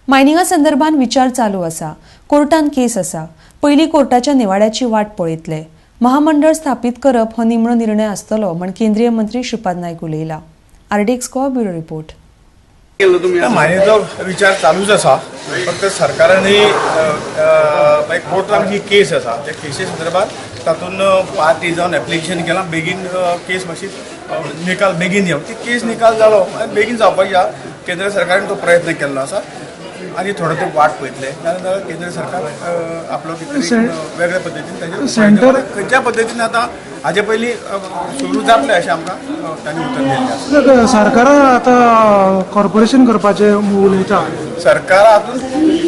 मायनिंगा संदर्भात विचार चालू आसा. कोर्टान केस आसा. पयलीं कोर्टाच्या निवाड्याची वाट पळयतले. महामंडळ स्थापीत करप हो निमणो निर्णय आसतलो म्हण केंद्रीय मंत्री श्रीपाद नायक उलयला. RDX Goa, bureau report. केलो तुमी? मायनीचो विचार चालूच आसा. फक्त सरकारानूय मागीर कोर्टान जी केस आसा, त्या केसी संदर्भात तातूंत पार्टी जावन एप्लिकेशन केलां. बेगीन केस मातशी निकाल बेगीन येवं. ती केस निकाल जालो आनी बेगीन जावपाची आहा. केंद्र सरकारान तो प्रयत्न केल्लो आसा आनी थोडो तो वाट पळयतले. नाजाल्यार केंद्र सरकार आपलो कितें तरी वेगळ्या पद्दतीन ताजेर खंयच्या पद्दतीन आतां हाजे पयलीं सुरू जातलें अशें आमकां तांणी उतर दिल्लें आसा. सरकारान आतां कॉर्पोरेशन करपाचें उलयता. सरकार हातून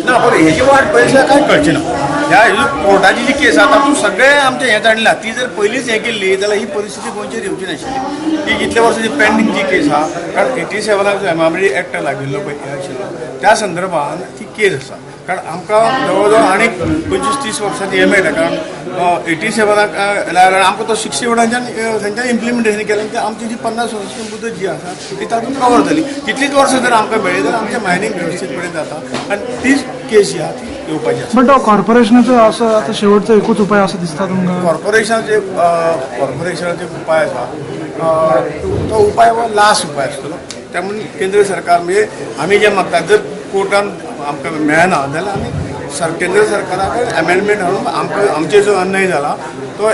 ना, बरं, हेजी वाट पळयल्यार कांय कळचें ना. ह्या कोर्टाची जी केस आसा, तातूंत सगळें आमचें हें जाणलां. ती जर पयलींच हें केल्ली जाल्यार ही परिस्थिती गोंयचेर येवची नाशिल्ली. ही इतल्या वर्सांची पेंडींग जी केस आहा, कारण 87 जो एमआरडी एक्ट लागिल्लो पळय, हें आशिल्लो, त्या संदर्भान ती केस आसा. कारण आमकां जवळ जवळ आनीक 25-30 वर्सांची हें मेळटा, कारण 87 लायला आमकां तो 61 थंयच्यान थंयच्यान इम्प्लिमेंटेशन केलें आनी आमची जी 50 वर्सांची मुदत जी आसा, ती तातूंत कवर जाली. तितलीच वर्सां जर आमकां मेळ्ळी जाल्यार आमचें मायनींग वेवस्थीतपणे जाता आनी तीच केस जी आहा ती येवपाची आसा. बट तो कॉर्पोरेशनाचो असो आतां शेवटचो एकूच उपाय असो दिसता तुमकां? कॉर्पोरेशनाचे उपाय आसा, तो उपाय हो लास्ट उपाय आसतलो. त्या म्हणून केंद्र सरकार म्हणजे आमी जे मागतात, जर कोर्टान आमकां मेळना जाल्यार आमी केंद्र सरकारा कडेन अमेंडमेंट हाडून आमकां आमचेर जो अन्याय जाला तो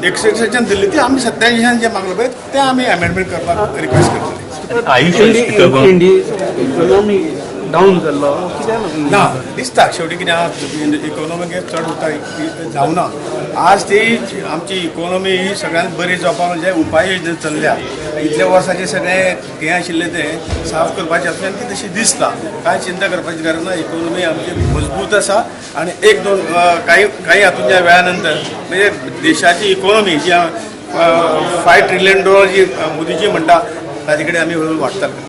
61 च्यान दिल्ली ती आमी 87 जे मागलो पळय, ते आमी अमेंडमेंट करपाक रिक्वेस्ट करतले. इंडिया इकॉनॉमी डावन जाल्लो कित्याक लागून? ना दिसता. शेवटी कितें आहा, इकॉनॉमी चड उतार जावना. आज ती आमची इकॉनॉमी ही सगळ्यांत बरी जावपाक जे उपाय योजना चल्ल्या, इतल्या वर्साचे सगळे हें आशिल्लें तें साफ करपाचें आसलें आनी ती तशी दिसता. कांय चिंता करपाची गरज ना. इकॉनॉमी आमची मजबूत आसा आनी एक दोन काही काही हातूंतल्या वेळा नंतर म्हणजे देशाची इकॉनॉमी जी $5 ट्रिलियन जी मोदीजी म्हणटा, ताजे कडेन आमी हळूहळू वाटचाल करता.